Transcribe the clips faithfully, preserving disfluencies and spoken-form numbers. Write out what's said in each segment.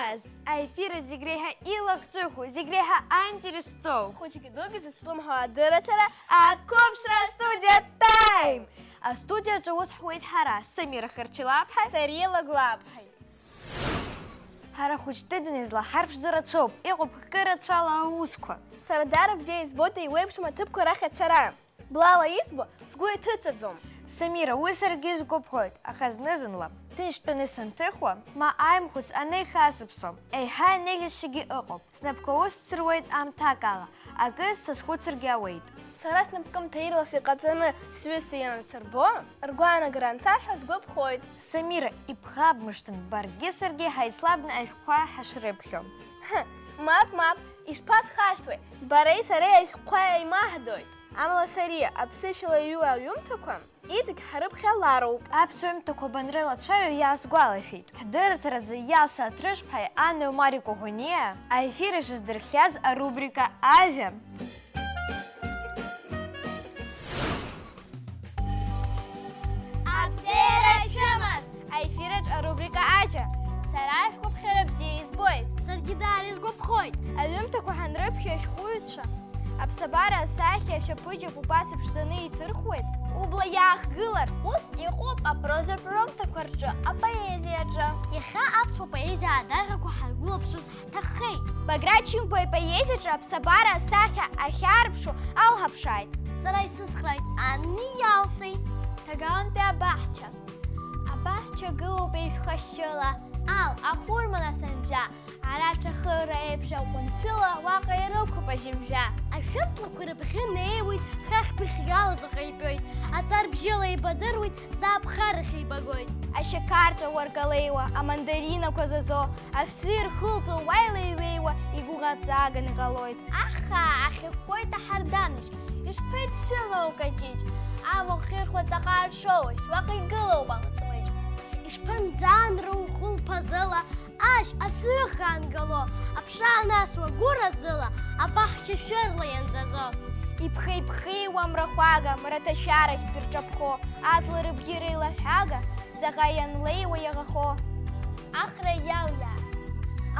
Аефир аҿы зегь реиҳа илахҿыху, зегь реиҳа аинтерес зҵоу, хәыҷгьы дугьы зыцәлымҳау адырраҭара, ақәыԥшра астудиа Time! Астудиаҿы аус ҳуеит ҳара, Самира Харчилаԥҳаи Сариа Лагәлаԥҳаи. Ҳара хәыҷтәы дунеи злаҳарԥшӡо рацәоуп, иҟоуп акы рацәала аусқәа. Сара даара бзиа избоит еиуеиԥшым аҭыԥқәа рахь ацара. Блала избо сгәы иҭыҵәаӡом. Самира, уи саргьы исгәаԥхоит, аха зны-зынла, ҭынч тәаны санҭыхуа, ма аимхәыц анеихасыԥсо, еиҳа инеихьысшьагьы ыҟоуп. Снапқәа усҵыруеит аамҭакала, акы сазхәыцыргьы ауеит. Сара снапкы мҭаирла сыҟаҵаны сҩызцәа ианацырбо, ргәаанагара анцар ҳәа сгәаԥхоит. Самира, ибӷабмышҭын, баргьы саргьы ҳаицлабны ашәҟәқәа ҳашрыԥхьо. Ҳы, мап, мап, ишԥасхашҭуеи, бареи сареи ашәҟәқәа еимаҳдоит. Амала Сариа, аԥсышәала иҩу аҩымҭақәа иҵегь ҳарыԥхьалароуп. Аԥсуа ҩымҭақәа банрылацәажәо иаасгәалашәеит. Ҳдырраҭаразы Иалса Аҭрышԥҳаи Анна Омари Коӷониа аефир аҿы здырхиаз арубрика Ажәа. Абзиара шәымаз! Аефир аҿы арубрика Аџьа. Сара ашәҟәыԥхьара бзиа избоит. Саргьы даара исгәаԥхоит. Аҩымҭақәа ҳанрыԥхьо ашәҟәыҩҩцәа аԥсабара асахьа ашәаԥыџьаԥ убас иԥшӡаны иҭырхуеит. Убла иаахгылар, ус иҟоуп апрозатә рымҭақәа рҿы, апоезиаҿы. Иахьа аԥсуа поезиа адаҟьақәа ҳаргәылаԥшырц ҳҭаххеит. Баграт Шьынқәба ипоезиаҿы аԥсабара асахьа ахьаарԥшу алҳаԥшааит. Сара исыцхрааит Анни Иалсеи. Ҭагалантәи абаҳча. Абаҳча гылоуп еишәхашьшьыла, ал, ахәырмала санжәа, ара шәахыра еиԥш аҟәыншәыла уаҟа ирықәуп ажьымжәа. Ашәырҵлақәа рыбӷьы неиуеит, хыхь быхьгала ҵаҟа итәоит, аҵар бжьыла еибадыруеит, заа ԥхарахь еибагоит. Ашьақарҵәа уаркалеиуа, амандаринақәа зазо, афҩы ирхылҵуа уа илеиҩеиуа игәыӷаҵааган иҟалоит. Ахаа ахьыкәкәоит аҳарданышь, ишԥеидшәылоу Каҷыҷ, амахә ирхәа ҵаҟа аршоушь, уаҟа игылоуп амҵмыџь. Ишԥанӡаанроу хәылԥазыла, ажь афҩы хангало, аԥша анасуа гәыразыла, абаҳча шәырла ианзазо. Иԥхеиԥхеиуа амрахәага, мраҭашәарахь дырҿаԥхо, аҵла рыбӷьы реилаҳәага, ҵаҟа ианлеиуа иаӷахо. Ахра иалиааз,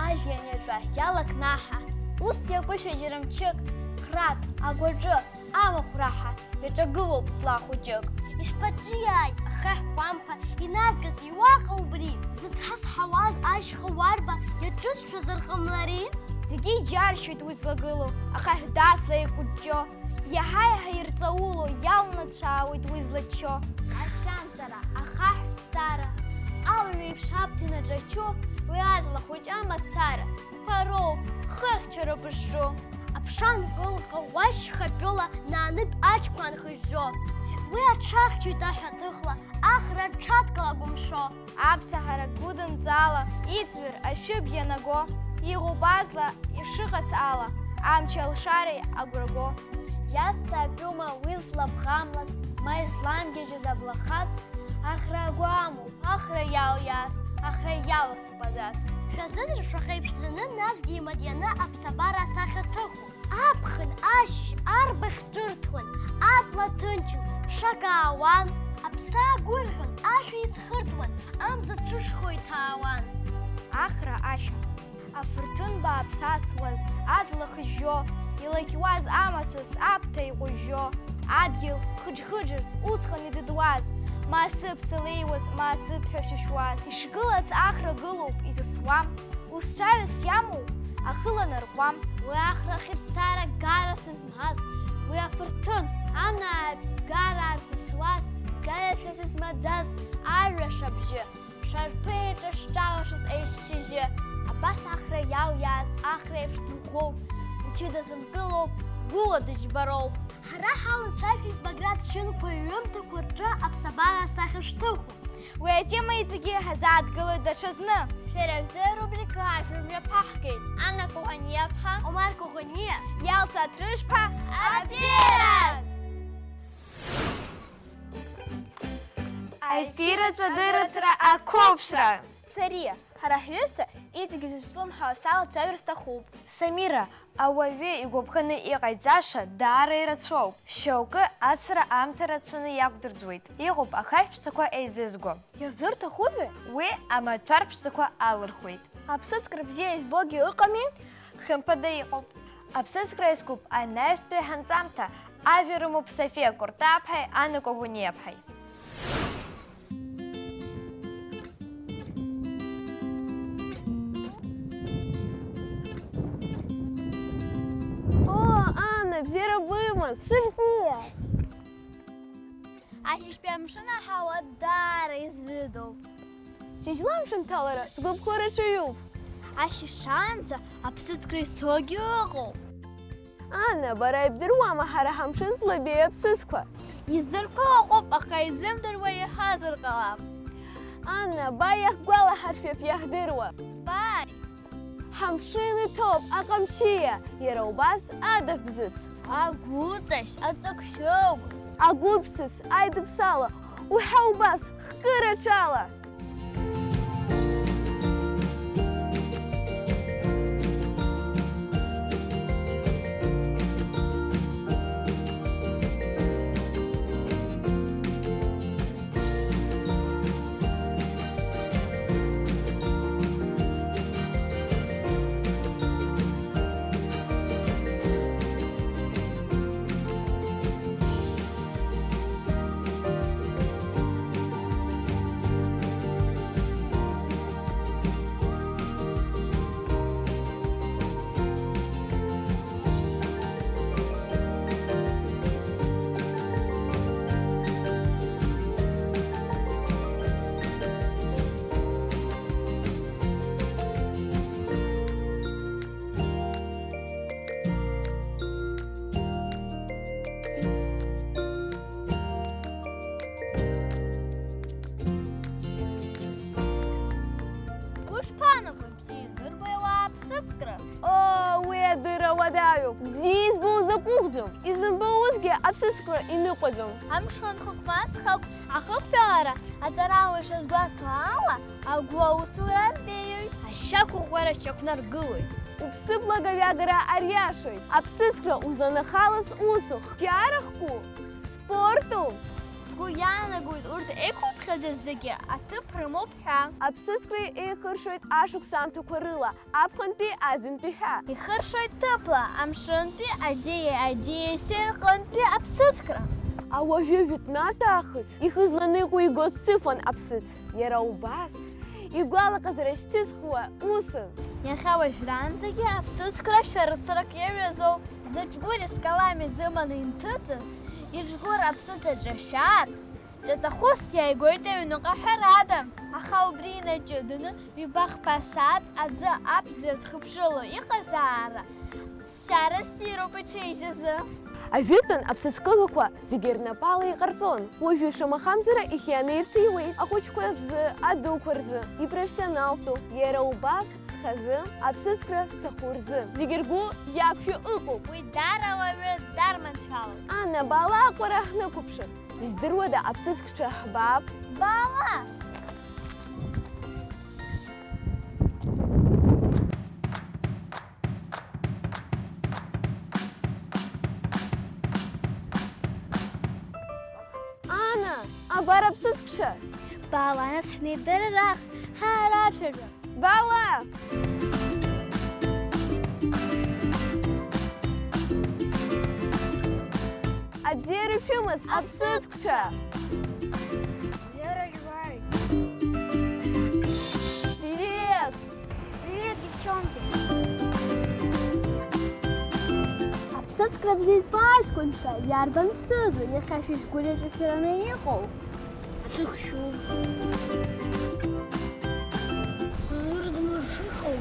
ажәҩан иаҿа иалакнаҳа, ус иакәышәа џьара мчык, храк, агәаҿы, амахә раҳа, иаҿагылоуп ҵла хәыҷык. Ишԥаҿиааи ахаҳә кәамԥа, иназгаз иуаҟа убри? Зыҭра зҳауаз ашьха уарба иаҿызшәазар ҟамлари? Зегьы иџьаршьоит уи злагылоу, ахаҳә дасла еиҟәыҷҷо, иаҳа-иаҳа ирҵауло, иалнацәаауеит уи злаччо. Ашьанҵара, ахаҳә ԥсара, алҩа еиԥш аԥҭа инаҿачу, уи аҵла хәыҷы амацара, ԥароуп, хыхьчароуп ишҿу. Аԥша анкылҟьо, уашьха тәыла наанытә аџьқәа анхыжәжәо, уи аҽахьчоит аҳәаҭыхла, ахра аҽадкыла гәымшәо. Аԥсаҳара гәыдымҵала, иҵҩыр ашәыб ианаго, иҟоуп аҵла ишыҟац ала, амч алшареи агәра го. Иазҵаатәума уи злабӷамлаз, ма изламгьежьыз аблахаҵ? Ахра агәы амоуп, ахра иалиааз, ахра иаласуп аӡаӡ. Шәазыӡырҩ шәахьеиԥшӡаны, насгьы имарианы аԥсабара асахьа ҭыхуп. Аԥхын ашьыжь арбаӷь ҿырҭуан, аҵла ҭынчын, ԥшак аауан, аԥсаа гәырӷьон, ашәа иӡхыртуан, амза цәышхо иҭаауан. Ахра ашәа. Афырҭын бааԥс асуаз, аҵла хыжәжәо, илакьуаз амацәыс аԥҭа иҟәыжәжәо, адгьыл хыџхыџыр усҟан идыдуаз, ма сыԥса леиуаз, ма сыҭәҳәа шәышәуаз. Ишгылац ахра гылоуп, изысуам, ус цәаҩас иамоу ахы ланарҟәуам. Уи ахра хьыԥсара гара сызмаз, уи афырҭын анааԥс гара ардысуаз, гаҩашәа сызмаӡаз арҩаш абжьы. Шарԥы еиҿышҿалашаз еишьыжьы, абас ахра иалиааз ахра еиԥш дыӷәӷәоуп, мчыда зынкылоуп, гәыла дыџьбароуп. Ҳара ҳалацәажәеит Баграт Шьынқәба иҩымҭақәа рҿы аԥсабара асахьа шҭыху. Уи атема иҵегьы ҳазааҭгылоит даҽазны. Шәара шәзы арубрика ажәа мҩаԥаҳгеит Анна Коӷониа-ԥҳа, Омар Коӷониа, Иалса Аҭрышԥҳа. Абзиараз! Аефир аҿы адырраҭара ақәыԥшра. Сариа, ҳара ҳҩызцәа иҵегьы зыцәлымҳау асала цәажәар сҭахуп. Самира, ауаҩы игәаԥханы иҟаиҵаша даара ирацәоуп. Шьоукы ацра аамҭа рацәаны иақәдырӡуеит. Иҟоуп ахаҳә ԥшӡақәа еизызго. Иазырҭахузеи? Уи амаҭәар ԥшӡақәа алырхуеит. Аԥсыӡкра бзиа избогьы ыҟами, хымԥада иҟоуп. Аԥсыӡкра иазкуп анаҩстәи ҳанҵамҭа, ажәа рымоуп Софиа Куртаԥҳаи Анна Кәагәаниаԥҳаи. О, Анна, бзиара бымаз, шәыбзиа! Ашьыжьтәи амшын аҳауа даара изҩыдоуп. Шьыжьла амшын ҭалара сгәаԥхо рацәаҩуп. Ашьыжь шаанӡа аԥсыӡкра ицогьы ыҟоуп. Анна, бара ибдыруама ҳара ҳамшын злабеиоу аԥсыӡқәа? Издырқәо ыҟоуп, аха изымдыруа иаҳазар ҟалап. Анна, бааи иаҳгәалаҳаршәап иаҳдыруа. Бааи! Ҳамшын иҭоуп аҟамчиа, иара убас адык бзыц. Агәыҵашь, аҵыгәшәыгә. Агәыбзыц, аидыԥсала, уҳәа убас, хкы рацәала. Ишԥанаго, бзиа изырбо ауаа аԥсыӡкра? Оо, уи адырра уадаҩуп. Бзиа избо узакәыхәӡам, изымбо усгьы аԥсыӡкра иныҟәаӡом. Амшын хықәмаҵ хақә, ахықәтәалара, аҵарауаҩ ишазгәарҭо ала, агәы аусура арбеиоит, ашьа қәыӷәӷәара шьақәнаргылоит. Уԥсыблага ҩагара ариашоит, аԥсыӡкра узланахалаз усу, хкьарахку, спорту. Сгәы иаанагоит, урҭ еиқәыԥхьаӡаз зегьы аҭыԥ рымоуп ҳәа. Аԥсыӡкра еихыршоит ашықәсамҭақәа рыла, аԥхынтәи аӡынтәи ҳәа. Ихыршоит ҭыԥла, амшынтәи, адиеи адиеи сеи рҟынтәи аԥсыӡкра. Ауаҩы жәытәнатә аахыс ихы зланыҟәиго цыфон аԥсыӡ. Иара убас игәалаҟазара шьҭызхуа усын. Иахьа уажәраанӡагьы аԥсыӡкра шәарыцарак иаҩызоуп. Зыҽгәыр искалам изыманы инҭыҵыз, иҽгәыр аԥсыӡ аҿашәар, ҿаҵахәыс иааигоит аҩныҟа ҳәарада, аха убри инаҷыданы ҩба-хԥа сааҭ аӡы аԥсра дхыԥшыло иҟазаара, ԥсшьара ссируп иҽеижьазы. Ажәытәан аԥсыӡкыгақәа зегьы рнапала иҟарҵон. Уажәы шамахамзар ихианы ирҭиуеит ахәыҷқәа рзы, адуқәа рзы, ипрофессионалтәу, иара убас схазы, аԥсыӡкра зҭаху рзы. Зегьы ргәы иақәшәо ыҟоуп. Уи даара уаҩы дарманшәалоуп. Анна, баала аҟәара ҳнықәыԥшыр. Издыруада аԥсыӡкцәа ҳбап? Баала! Ана, абар аԥсыӡкцәа! Баала, нас ҳнеидыррах, ҳаарацәажәап! Баала! Абзиара шәымаз, аԥсыӡкцәа! Бзиара жәбааит! Привет! Привет, девчонки! Аԥсыӡкра бзиа избо аҷкәынцәа, иарбан ԥсыӡу иахьа шәыжәгәырҩа ҿышәараны иҟоу? Аҵыхәшәуп. Сызрыӡмыршыхуа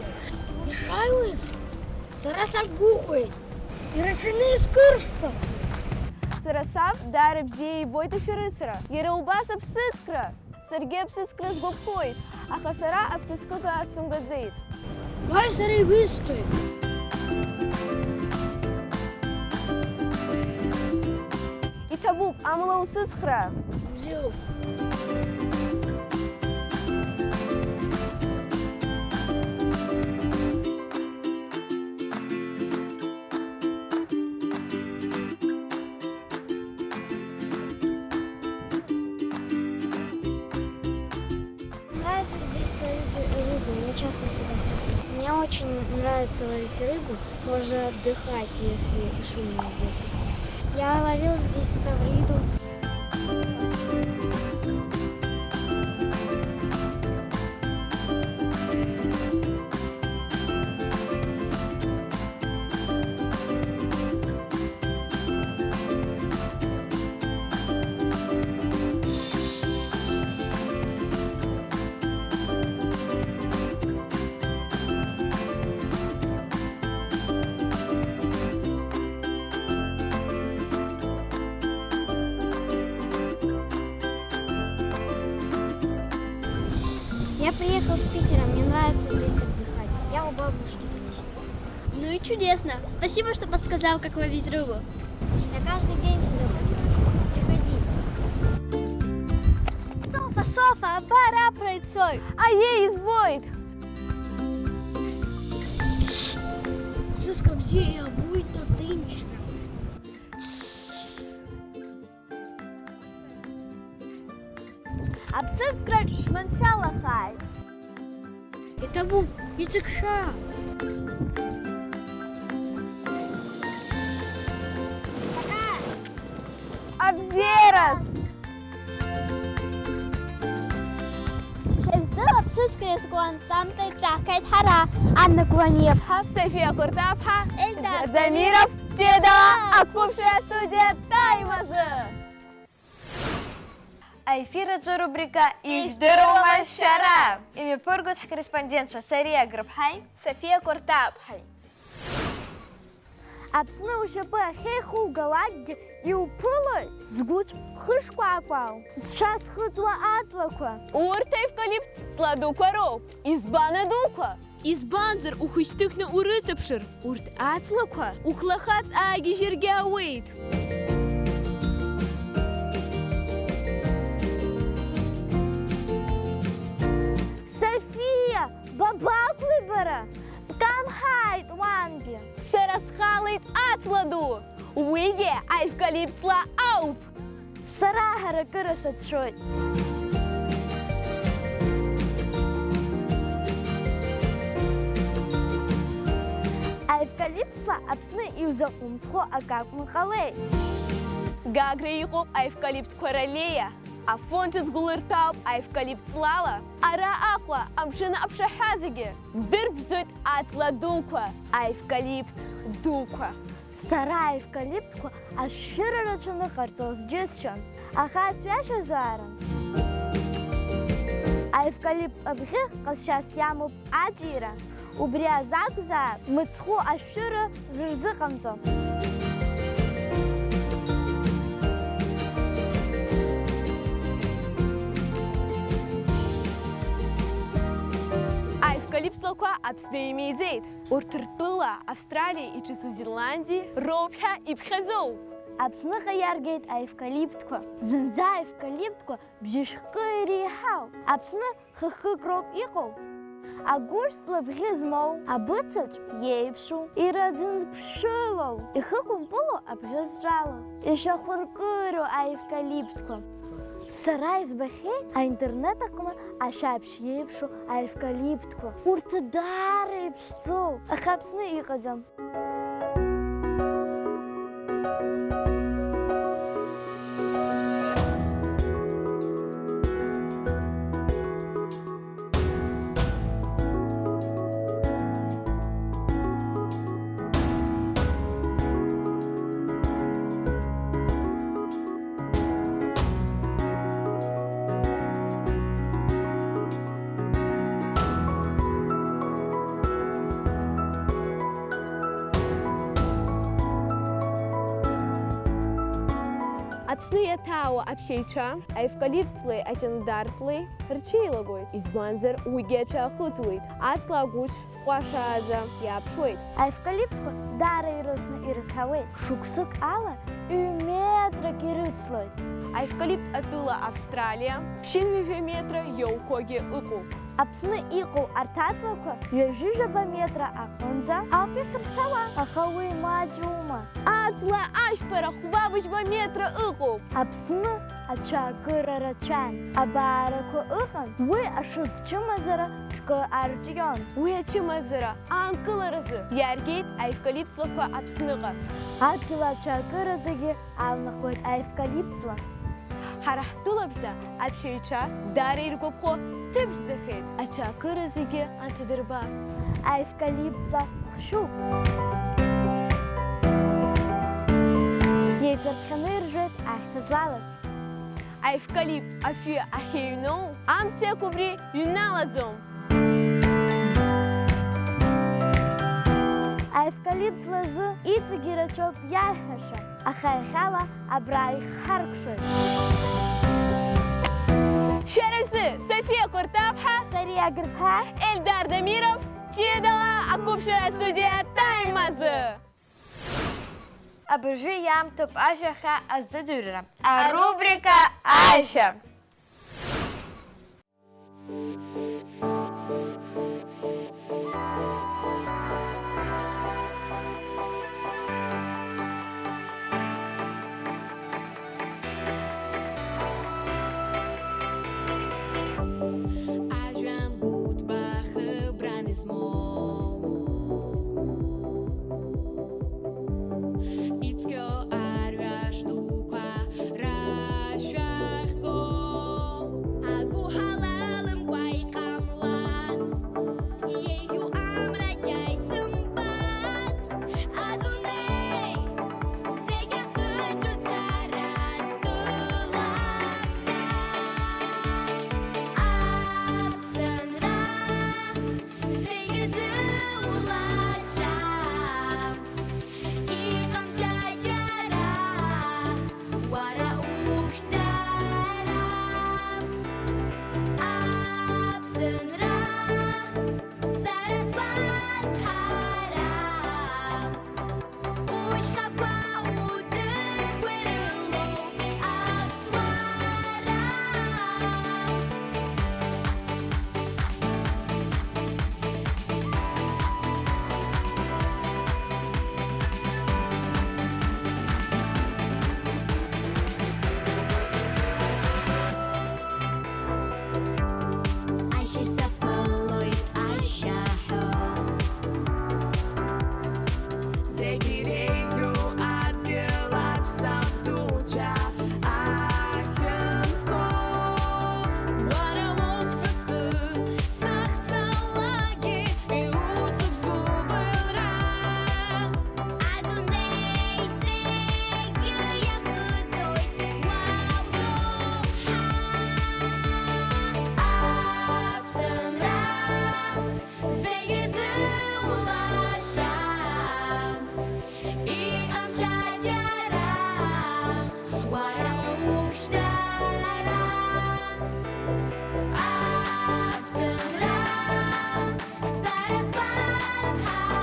ишааиуеиԥш, сара сақәгәыӷуеит. Ирацәаны искыршҭа! Сара саб даара бзиа ибоит ашәарыцара, иара убас аԥсыӡкра. Саргьы аԥсыӡкра сгәаԥхоит, аха сара аԥсыӡкыга сымгаӡеит. Уаи сара ибысҭоит. Иҭабуп, амала усыцхраа. Бзиоуп. Разве здесь найдёт? Я часто сюда хожу. Мне очень нравится ловить рыбу. Можно отдыхать, если шумно где-то. Я ловил здесь ставриду. Я приехал с Питера, мне нравится здесь отдыхать. Я у бабушки здесь. Ну и чудесно. Спасибо, что подсказал, как ловить рыбу. Я каждый день сюда прихожу. Приходи. Софа, Софа, абар аԥра ицоит. Аиеи, избоит. Ԥсыӡ бзиа иабоит аҭынчра. Аԥсыӡ краҿ шәманшәалахааит. Иҭабуп, иҵыгшәа! Абзиараз! Шәа шәзы аԥсыӡ креизгон ҵамҭа иҿаҳхьеит ҳара, Анна Гәланиаԥҳа, Софиа Куртаԥҳа, Ельдар Дамиров, ҷыдала ақәыԥшра астудиа Таимазы! Аефир аҿы арубрика Ижәдыруама шәара? Имҩаԥыргоит ҳкорреспондентцәа Сариа Грыԥҳаи Софиа Куртаԥҳаи. Аԥсны ушьапы ахьеихугалакгьы иуԥылоит, згәыцә хышкәакәаау, зцәа зхыҵуа аҵлақәа. Урҭ аевкалипт ҵла дуқәа роуп. Избан адуқәа? Избанзар, ухы шьҭыхны урыҵаԥшыр, урҭ аҵлақәа ухлахаҵ аагьежьыргьы ауеит. Софиа, бабақәлеи бара? Бкамҳааит уантәи. Сара схалеит аҵла ду, уигьы аевкалипт ҵла ауп. Сара ҳаракыра сацәшәоит. Аевкалипт ҵла Аԥсны иузаҟәымҭхо акы акәны ҟалеит. Гагра иҟоуп аевкалиптқәа раллеиа. Афон ҿыц гәылырҭәаауп аевкалипт ҵлала. Ара Аҟәа, амшын аԥшаҳәа зегьы дырԥшӡоит аҵла дуқәа, аевкалипт дуқәа. Сара аевкалиптқәа ашәшәыра рацәаны ҟарҵоз џьысшьон, аха сҩашьозаарын. Аевкалипт абӷьы ҟазшьас иамоуп аӡәира, убри азакәзаап мыцхәы ашәшәыра рырзыҟамҵо. Аевкалипт ҵлақәа Аԥсны имиӡеит. Урҭ ртәыла Австралиеи иҿыцу Зеландиеи роуп ҳәа иԥхьаӡоуп. Аԥсныҟа иаргеит аевкалиптқәа. Зынӡа аевкалиптқәа бжьышәҟәы иреиҳау. Аԥсны хықәкык роуп иҟоу. Агәышҵла абӷьы змоу, абыцаҿ иеиԥшу, ираӡынԥшылоу, ихыкәымпылу абӷьы зҿало, ишәахәыркыроу аевкалиптқәа. Сара избахьеит аинтернет аҟны ашәаԥшь иеиԥшу аевкалиптқәа. Урҭ даара иԥшӡоуп, аха Аԥсны иҟаӡам. Аԥсны иаҭаауа аԥшьаҩцәа аевкалипт ҵлеи аҷандар ҵлеи рҽеилагоит, избанзар, уигьы ацәа ахыҵуеит, аҵла агәышә ҵҟәашааӡа иааԥшуеит. Аевкалиптқәа даара ирысны ирызҳауеит, шықәсык ала ҩ-метрак ирыцлоит. Аевкалипт атәыла Австралиа ԥшьынҩажәа метра иоукәагьы ыҟоуп. Аԥсны иҟоу арҭ аҵлақәа ҩажәижәаба метра аҟынӡа ауп иахьыршауа. Аха уи маҷума? Аҵла ашәпара хәба-быжьба метра ыҟоуп. Аԥсны ацәаакыра рацәан. Абаарақәа ыҟан, уи ашыӡ чымазара ҿкы арҿион. Уи ачымазара аанкыларазы иааргеит аевкалипт ҵлақәа Аԥсныҟа. Адгьыл ацәаакыра зегьы алнахуеит аевкалипт ҵла. Ҳара ҳтәылабжьа аԥшьаҩцәа даара иргәаԥхо ҭыбжьӡахеит. Ацәаакыра зегьы анҭадырба. Аевкалипт ҵла хәшәуп. Еиҵархианы иржәуеит ахьҭа злалаз. Аевкалипт афҩы ахьыҩноу, амцеиқә убри ҩналаӡом. Аевкалипт ҵлазы иҵегьы ирацәоуп иаҳҳәаша, аха иахьала абра ихҳаркәшоит. Шәара шәзы Софиа Кәыртаԥҳа, Сариа Гырԥҳа, Эльдар Дамиров, ҷыдала ақәыԥшра астудиа Time азы. Абыржәы иаамҭоуп ажәа ахьаа азыӡырҩра, арубрика Ажәа. Ажәҩан гәыҭбаа хыбран измоу, ицқьоу арҩаш дуқәа рашәа ахьго. Агәы ҳалалымкәа иҟамлацт, еиӷьу амрагьы исымбацт, адунеи зегь ахыҵәоит сара стәылаԥса. Аԥсынра зегь зыулаша, иҟам ҽаџьара уара уԥшӡара. Аԥсынра сара сгәазҳара. Ушьхақәа уӡыхқәа ирылоу аԥсуара. Ашьыжь саԥылоит ашәа ҳәо. Зегь иреиӷьу адгьылаҿ сабдуцәа ахьынхо. Уара уоуп са схы сахьцалакгьы, иуцуп сгәыбылра. Адунеи зегьы иахыҵәоит уа удоуҳа. Аԥсынра зегьы зыулаша, иҟам ҽаџьара уара уԥшӡара. Аԥсынра сара сгәазҳара.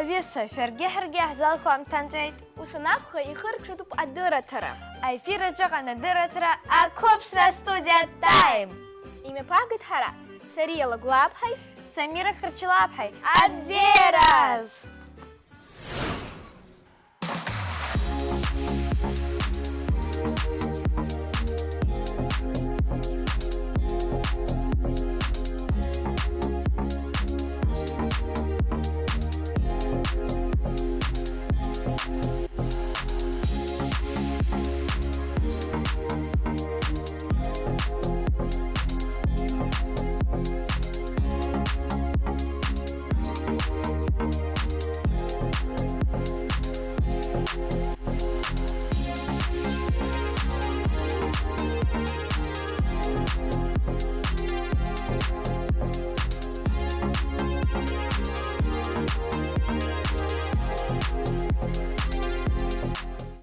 Аҩызцәа, шәаргьы ҳаргьы иаҳзалху аамҭа анҵәеит. Ус анакәха, ихыркәшатәуп адырраҭара. Аефир аҿы ыҟан адырраҭара ақәыԥшра астудиа Time. Имҩаԥаагеит ҳара, Сариа Лагәлаԥҳаи Самира Хырчлаԥҳаи. Абзиараз!